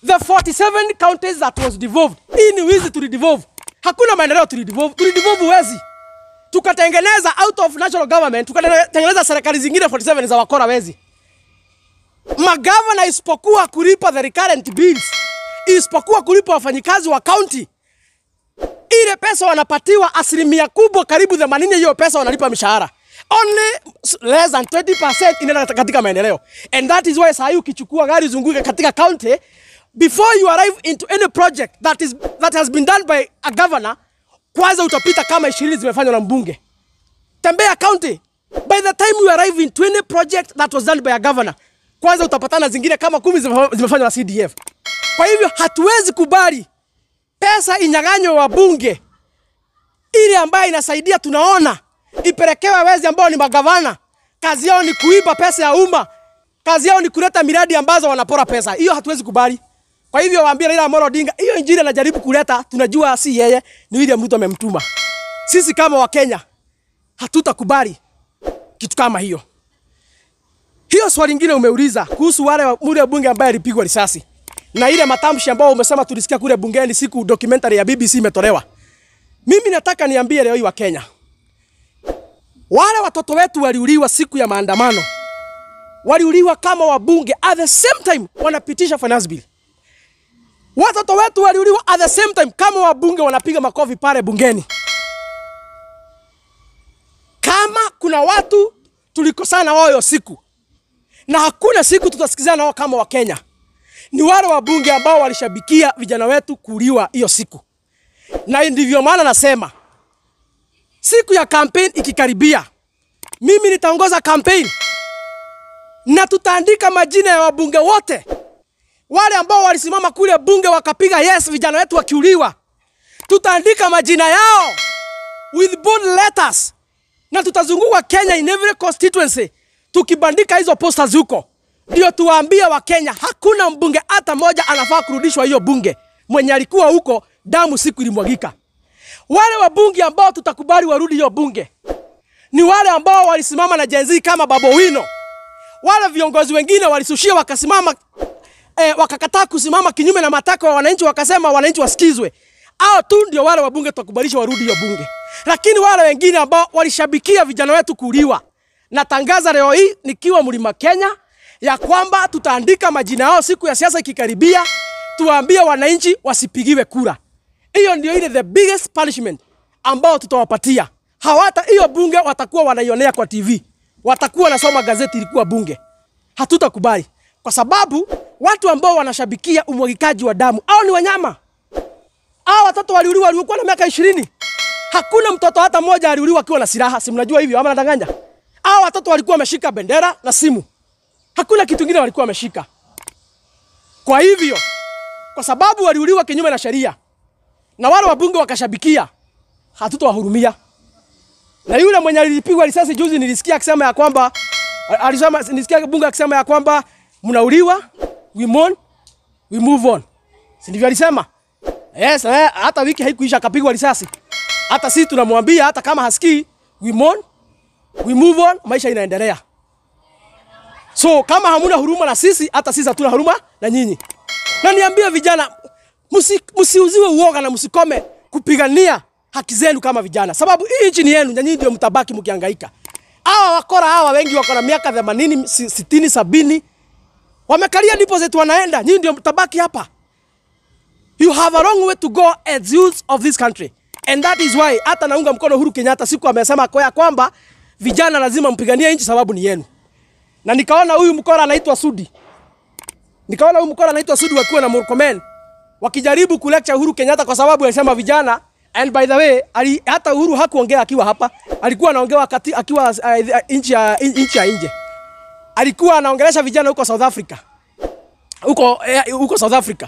The 47 counties that was devolved. Hii ni wizi tulidevolve. Hakuna maendeleo tulidevolve. Tulidevolve wezi. Tukatengeneza out of national government, tukatengeneza serikali zingine 47 za wakora wezi. Magavana isipokuwa kulipa the recurrent bills, isipokuwa kulipa wafanyikazi wa county, ile pesa wanapatiwa asilimia kubwa karibu 80 hiyo pesa wanalipa mishahara. Only less than 20% inaenda katika maendeleo. And that is why saa ukichukua gari zunguke katika county, before you arrive into any project that has been done by a governor, kwanza utapita kama 20 zimefanywa na mbunge. Tembea county, by the time you arrive into any project that was done by a governor, kwanza utapatana zingine kama 10 zimefanywa na CDF. Kwa hivyo hatuwezi kubali pesa inyang'anywe wabunge ile ambayo inasaidia tunaona ipelekewe wezi ambao ni magavana. Kazi yao ni kuiba pesa ya umma. Kazi yao ni kuleta miradi ambazo wanapora pesa. Hiyo hatuwezi kubali. Kwa hivyo waambie Raila Amolo Odinga, hiyo injili anajaribu kuleta, tunajua si yeye, ni William Ruto amemtuma. Sisi kama Wakenya hatutakubali kitu kama hiyo. Hiyo swali lingine umeuliza kuhusu wale mule bunge ambaye alipigwa risasi na ile matamshi ambayo umesema tulisikia kule bungeni siku documentary ya BBC imetolewa. Mimi nataka niambie leo hii wa Kenya, wale watoto wetu waliuliwa siku ya maandamano, waliuliwa kama wabunge at the same time wanapitisha finance bill. Watoto wetu waliuliwa at the same time kama wabunge wanapiga makofi pale bungeni. Kama kuna watu tulikosana wao hiyo siku, na hakuna siku tutasikizana nao kama Wakenya, ni wale wabunge ambao walishabikia vijana wetu kuuliwa hiyo siku. Na ndivyo maana nasema siku ya campaign ikikaribia, mimi nitaongoza campaign na tutaandika majina ya wabunge wote wale ambao walisimama kule bunge wakapiga yes vijana wetu wakiuliwa. Tutaandika majina yao with bold letters na tutazunguka Kenya in every constituency tukibandika hizo posters huko, ndio tuwaambie wa Kenya hakuna mbunge hata moja anafaa kurudishwa hiyo bunge mwenye alikuwa huko damu siku ilimwagika. Wale wabunge ambao tutakubali warudi hiyo bunge ni wale ambao walisimama na Gen Z kama Babu Owino. Wale viongozi wengine walisushia wakasimama, wakakataa kusimama kinyume na matakwa ya wananchi, wakasema wananchi wasikizwe. Hao tu ndio wale wabunge tutakubalisha warudi hiyo bunge. Lakini wale wengine ambao walishabikia vijana wetu kuuliwa, natangaza leo hii nikiwa Mlima Kenya ya kwamba tutaandika majina yao siku ya siasa ikikaribia, tuwaambie wananchi wasipigiwe kura. Hiyo ndio ile the biggest punishment ambao tutawapatia. Hawata hiyo bunge watakuwa wanaionea kwa TV, watakuwa nasoma gazeti ilikuwa bunge. Hatutakubali, kwa sababu watu ambao wanashabikia umwagikaji wa damu au ni wanyama. Hao watoto waliuliwa walikuwa na miaka 20. Hakuna mtoto hata mmoja aliuliwa akiwa na silaha, si mnajua hivyo ama nadanganya? Hao watoto walikuwa wameshika bendera na simu. Hakuna kitu kingine walikuwa wameshika. Kwa hivyo, kwa sababu waliuliwa kinyume na sheria na wale wabunge wakashabikia, Hatutawahurumia. Na yule mwenye alipigwa risasi juzi nilisikia akisema ya kwamba alisema, nilisikia bunge akisema ya kwamba mnauliwa, we mourn, we move on. Si ndivyo alisema? Yes, hata wiki haikuisha akapigwa risasi. Hata sisi tunamwambia hata kama hasikii, we mourn, we move on, maisha inaendelea. So kama hamuna huruma na sisi, hata sisi hatuna huruma na nyinyi. Na niambie vijana, msiuziwe uoga na msikome kupigania haki zenu kama vijana. Sababu hii nchi ni yenu na nyinyi ndio mtabaki mkihangaika. Hawa wakora hawa wengi wako na miaka 80, 60, 70. Wamekalia deposit wanaenda, nyinyi ndio mtabaki hapa. You have a long way to go as youths of this country. And that is why hata naunga mkono Uhuru Kenyatta siku amesema kwa kwamba vijana lazima mpiganie nchi sababu ni yenu. Na nikaona huyu mkora anaitwa Sudi. Nikaona huyu mkora anaitwa Sudi wakiwa na Murkomen wakijaribu kulecture Uhuru Kenyatta kwa sababu alisema vijana. And by the way, hata Uhuru hakuongea akiwa hapa, alikuwa anaongea wakati akiwa nchi ya nje. Alikuwa anaongelesha vijana huko South Africa. Huko South Africa.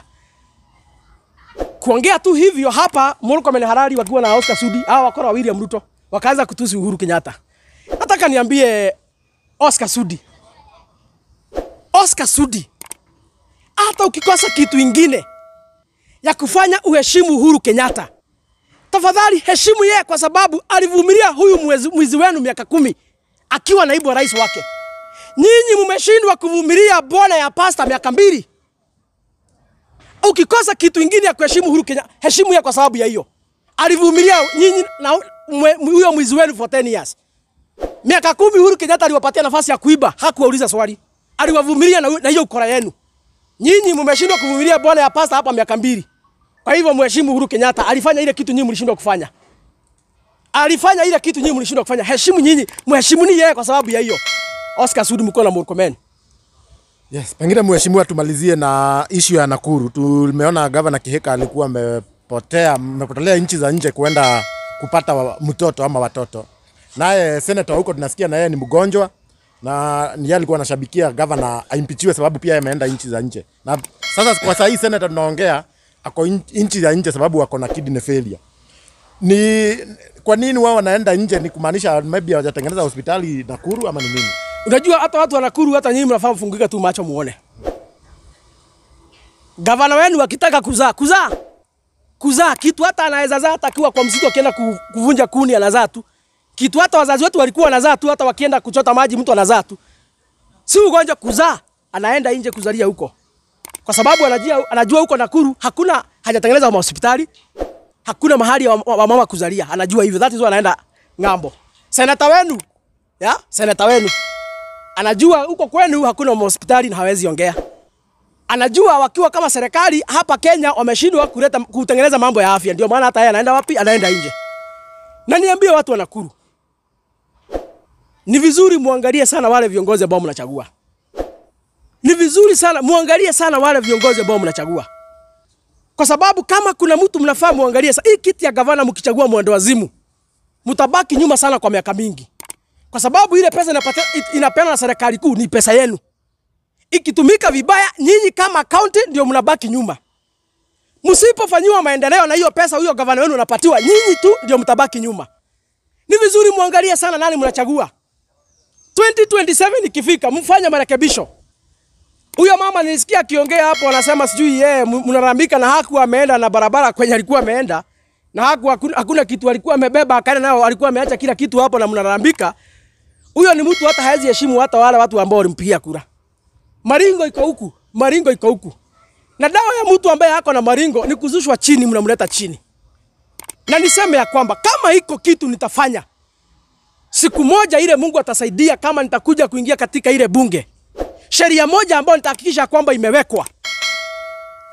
Kuongea tu hivyo hapa Murkomen Harari wakiwa na Oscar Sudi, hawa wakora wa William Ruto, wakaanza kutusi Uhuru Kenyatta. Nataka niambie Oscar Sudi. Oscar Sudi, hata ukikosa kitu ingine ya kufanya uheshimu Uhuru Kenyatta, tafadhali heshimu yeye kwa sababu alivumilia huyu mwizi wenu miaka 10 akiwa naibu wa rais wake. Nyinyi mmeshindwa kuvumilia bwana ya pasta miaka 2. Ukikosa kitu ingine ya kuheshimu Uhuru Kenyatta, heshimu yeye kwa sababu ya hiyo. Alivumilia nyinyi na huyo mwizi wenu for 10 years. Miaka 10 Uhuru Kenyatta aliwapatia nafasi ya kuiba, hakuwauliza swali. Aliwavumilia na hiyo ukora yenu. Nyinyi mmeshindwa kuvumilia bwana ya pasta hapa miaka 2. Kwa hivyo mheshimu Uhuru Kenyatta, alifanya ile kitu nyinyi mlishindwa kufanya. Alifanya ile kitu nyinyi mlishindwa kufanya. Heshimu nyinyi, mheshimuni yeye kwa sababu ya hiyo. Oscar Sudi mko na Murkomen. Yes, pengine mheshimiwa tumalizie na issue ya Nakuru. Tumeona Governor Kihika alikuwa amepotelea nchi za nje kuenda kupata mtoto ama watoto. Naye senator huko tunasikia na yeye ni mgonjwa na yeye alikuwa anashabikia governor aimpichiwe sababu pia ameenda nchi za nje. Na sasa kwa saa hii senator tunaongea ako nchi za nje sababu wako na kidney failure. Ni kwa nini wao wanaenda nje? Ni kumaanisha maybe hawajatengeneza hospitali Nakuru ama ni nini? Unajua hata watu wa Nakuru, hata nyinyi mnafaa mfungike tu macho muone. Gavana wenu akitaka kuzaa kitu hata anaweza zaa hata akiwa kwa msitu akienda kuvunja kuni anazaa tu. Kitu hata wazazi wetu walikuwa wanazaa tu, hata wakienda kuchota maji mtu anazaa tu. Si ugonjwa kuzaa, anaenda nje kuzalia huko. Kwa sababu anajua huko Nakuru hakuna, hajatengeneza hospitali, hakuna mahali wa mama kuzalia, anajua hivyo. That is why anaenda ng'ambo. Senata wenu, ya? Senata wenu anajua huko kwenu hakuna hospitali na hawezi ongea. Anajua wakiwa kama serikali hapa Kenya wameshindwa kuleta kutengeneza mambo ya afya. Ndio maana hata yeye anaenda wapi? Anaenda nje. Na niambie watu wa Nakuru, ni vizuri muangalie sana wale viongozi ambao mnachagua. Ni vizuri sana muangalie sana wale viongozi ambao mnachagua. Kwa sababu kama kuna mtu mnafaa muangalie sana, hii kiti ya gavana mkichagua mwendawazimu, mtabaki nyuma sana kwa miaka mingi. Kwa sababu ile pesa inapeana na serikali kuu ni pesa yenu. Ikitumika vibaya, nyinyi kama county ndio mnabaki nyuma. Msipofanyiwa maendeleo na hiyo pesa huyo gavana wenu anapatiwa, nyinyi tu ndio mtabaki nyuma. Ni vizuri muangalie sana nani mnachagua. 2027 ikifika mfanye marekebisho. Huyo mama nilisikia akiongea hapo anasema sijui yeye mnaramika na hakuwa ameenda na barabara kwenye alikuwa ameenda na hakuwa hakuna kitu alikuwa amebeba akaenda nao, alikuwa ameacha kila kitu hapo na mnarambika. Huyo ni mtu hata haezi heshimu hata wale watu ambao walimpigia kura. Maringo iko huku, maringo iko huku. Na dawa ya mtu ambaye hako na maringo ni kuzushwa chini, mnamleta chini. Na niseme ya kwamba kama iko kitu nitafanya siku moja ile Mungu atasaidia kama nitakuja kuingia katika ile bunge, sheria moja ambayo nitahakikisha kwamba imewekwa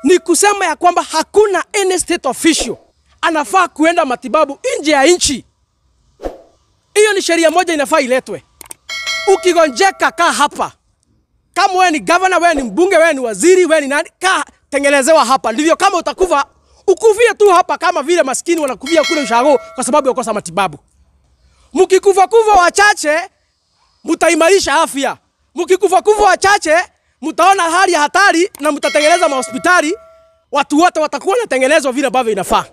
ni kusema ya kwamba hakuna any state official anafaa kuenda matibabu nje ya nchi. Hiyo ni sheria moja inafaa iletwe. Ukigonjeka kaa hapa. Kama wewe ni governor, wewe ni mbunge, wewe ni waziri, wewe ni nani, kaa tengenezewa hapa. Ndivyo kama utakufa, ukufie tu hapa kama vile maskini wanakufia kule ushago kwa sababu ya kukosa matibabu. Mkikufa kufa wachache, mtaimarisha afya. Mkikufa kufa wachache, mtaona hali ya hatari na mtatengeneza mahospitali, watu wote watakuwa wanatengenezwa vile ambavyo inafaa.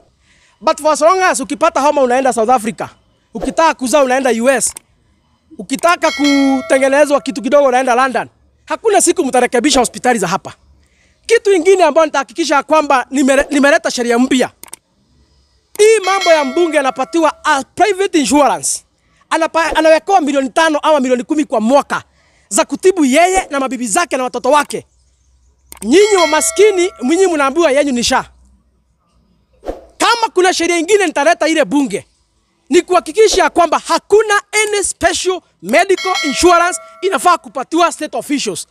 But for as long as ukipata homa unaenda South Africa, ukitaka kuzaa unaenda US, ukitaka kutengenezwa kitu kidogo unaenda London, hakuna siku mtarekebisha hospitali za hapa. Kitu ingine ambayo nitahakikisha kwamba nimeleta sheria mpya. Hii mambo ya mbunge anapatiwa a private insurance. Anawekewa milioni 5 ama milioni 10 kwa mwaka za kutibu yeye na mabibi zake na watoto wake. Nyinyi wa maskini, nyinyi mnaambiwa yenyu ni SHA. Kama kuna sheria ingine nitaleta ile bunge, ni kuhakikisha kwamba hakuna any special medical insurance inafaa kupatiwa state officials.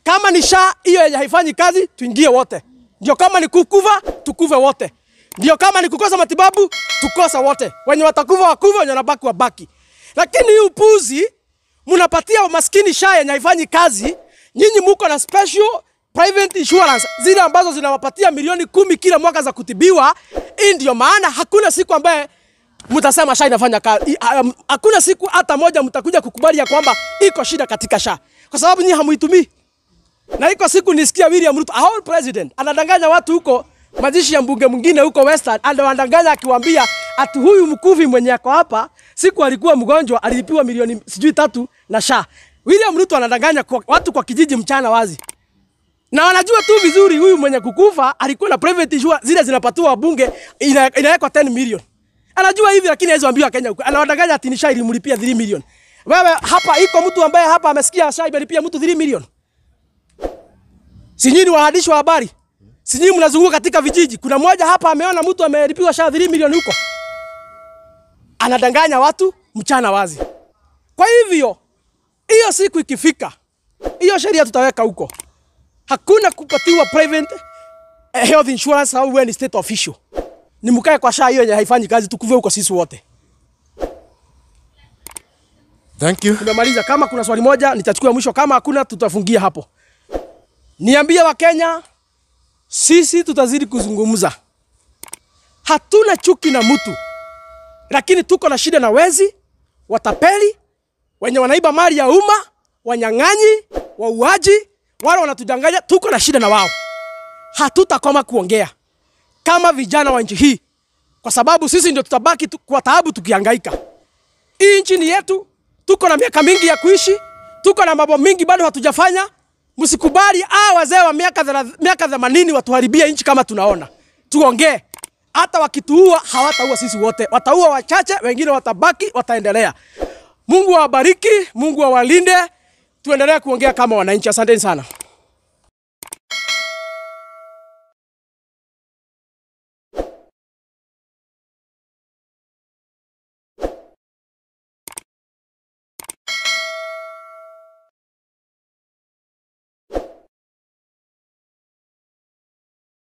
Kama ni SHA hiyo yenye haifanyi kazi, tuingie wote. Ndio kama ni kukuva, tukuve wote. Ndio kama ni kukosa matibabu, tukosa wote. Wenye watakuva wakuve, wenye wanabaki wabaki. Lakini hii upuzi mnapatia maskini SHA yenye haifanyi kazi, nyinyi muko na special private insurance zile ambazo zinawapatia milioni 10 kila mwaka za kutibiwa. Hii ndio maana hakuna siku ambaye mtasema SHA inafanya kazi. Hakuna siku hata moja mtakuja kukubali ya kwamba iko shida katika SHA, kwa sababu nyinyi hamuitumii. Na iko siku nisikia William Ruto, our president, anadanganya watu huko mazishi ya mbunge mwingine huko Western, anawadanganya akiwaambia ati huyu mkuvi mwenye ako hapa siku alikuwa mgonjwa alilipiwa milioni sijui 3 na SHA. William Ruto anadanganya watu kwa kijiji mchana wazi. Na wanajua tu vizuri huyu mwenye kukufa alikuwa na private insurance zile zinapatiwa wabunge inawekwa 10 million. Anajua hivi lakini hawezi ambiwa Kenya huko. Anawadanganya ati ni SHA ilimlipia 3 million. Wewe hapa iko mtu ambaye hapa amesikia SHA imelipia mtu 3 million? Si nyinyi waandishi wa habari? Si nyinyi mnazunguka katika vijiji? Kuna mmoja hapa ameona mtu amelipiwa SHA 3 million huko. Anadanganya watu mchana wazi. Kwa hivyo hiyo siku ikifika, hiyo sheria tutaweka huko. Hakuna kupatiwa private health insurance au wewe ni state official. Ni mkae kwa SHA hiyo yenye haifanyi kazi, tukuve huko sisi wote. Thank you. Tumemaliza. Kama kuna swali moja nitachukua mwisho, kama hakuna tutafungia hapo. Niambie wa Kenya, sisi tutazidi kuzungumza. Hatuna chuki na mtu, lakini tuko na shida na wezi, watapeli, wenye wanaiba mali ya umma, wanyang'anyi, wauaji, wale wanatudanganya. Tuko na shida na wao. Hatutakoma kuongea kama vijana wa nchi hii, kwa sababu sisi ndio tutabaki kwa taabu tukihangaika. Hii nchi ni yetu, tuko na miaka mingi ya kuishi, tuko na mambo mingi bado hatujafanya. Msikubali wazee wa miaka 80 watuharibie nchi kama tunaona. Tuongee. Hata wakituua hawataua sisi wote. Wataua wachache, wengine watabaki, wataendelea. Mungu awabariki, Mungu awalinde. Tuendelee kuongea kama wananchi. Asanteni sana.